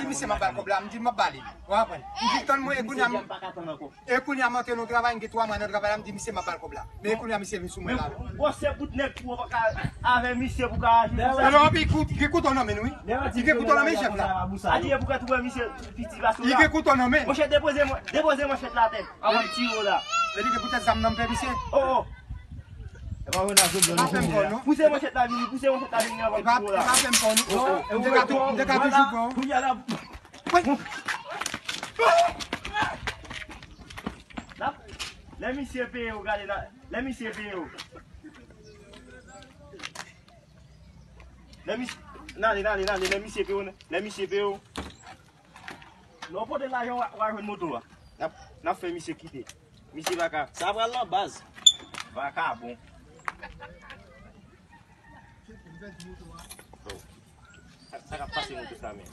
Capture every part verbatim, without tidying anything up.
di misye m ap ba l kòb la, m di m ap ba li. Ou konprann? M di tann mwen, e kounye a m, e kounye a m antre nan travay, m gen twa mwa nan travay la, m di misye m ap ba l kòb la. Men e kounye a misye vin sou mwen la. Bon, se bout nèg pou w ka avè misye pou ka aji konsa. Alò, epi kout-, gen kouto nan men l, wi. Li gen kouto nan men chèf la. Adi, e pou ka twouve misye piti pase w la. Li gen kouto nan men l. Monchè, depoze mwen, depoze manchèt la atè. Avan m tire w la. Epi gen poutèt zam nan m pè misye. Oh, oh. E pa vre, n a jwenn nan. Pa fè m kò, non. Pouse manchèt la vini, pouse manchèt la vini avan m tire w la. Pa fè m kò, non. Oh, oh. M te ka tou-, m te ka toujou pran. Kounye a la. Lè misye peye w, gade la. Lè misye peye w. Lè misye, n ale, n ale, n ale, lè misye peye w, lè misye peye w. Lè w pote lajan, w a, w a jwenn moto a. N ap, n ap fè misye kite. Misye pa ka. Sa pral nan baz. Vakabon. Bon. Sa, sa k ap pase moto sa menm?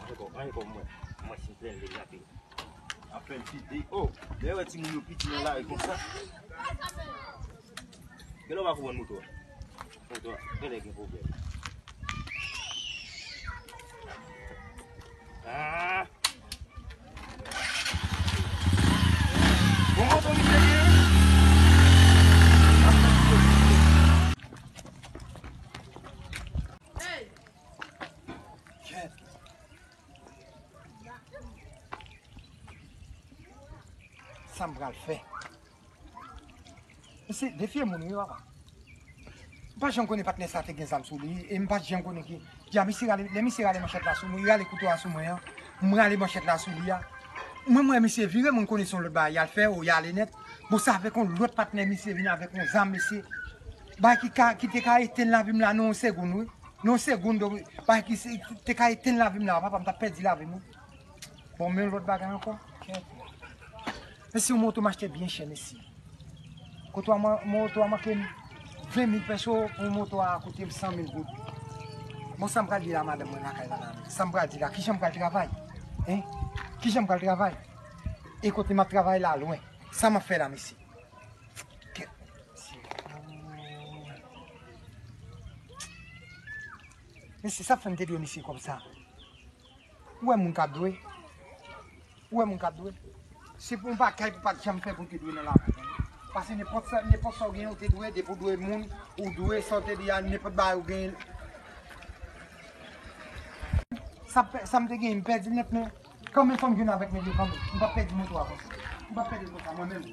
Ankò, ankò mwen. Mwen si m plen deja pi. Ap fè l pite. Oh, lè wè timoun yo piti nan lari konsa. Genlè w pa konprann moto a. Moto a, genlè gen pwoblèm. Ah! Bon moto misye gen. Kèt. Sa m pral fè? Mesye, defye moun wi, papa. M pa janm konnen patnè sa te gen zam sou li, e m pa janm konnen ki, ki a misye rale, lè misye rale manchèt la sou mwen, li rale kouto a sou mwen an, m rale manchèt la sou li a. Mwen, mwen, misye vire, mwen konnen se yon lòt bagay y al fè, ou y ale nèt. Bon, sa avèk yon lòt patnè, misye vin avèk yon zam, mesye. Bagay ki ka, ki te ka etenn lavi m la nan yon segonn, wi. Nan yon segonn, bagay ki se, te ka etenn lavi m la, papa, m t ap pèdi lavi m, wi. Bon, men yon lòt bagay ankò. Kèt. Mesye, yon moto m achte byen chè, mesye. Kote a man-, moto a manke m ven mil peso, pou moto a koute m san mil goud. Bon, sa m pral di la, madanm mwen lakay la la. Sa m pral di la, kijan m pral travay? Hein? Kijan m pral travay? E kote m ap travay la lwen. Sa m ap fè la, mesye? Kèt. Mesye, sa fè m te dwe misye kòb sa. Ou wè moun k ap dwe? Ou wè moun k ap dwe? Se pou yon bagay pou pa t janm fè pou te dwe nan lavi. Paske nenpòt sa, nenpòt sa w genyen, ou te dwe, depi w dwe moun, ou dwe sa w te di a, nenpòt bagay ou genyen. Sa, sa m te genyen, m pèdi l nèt, men kanmenm fò m jwenn avèk nèg yo kanmenm. M p ap pèdi moto a konsa. M p ap pèdi l konsa, mwen menm.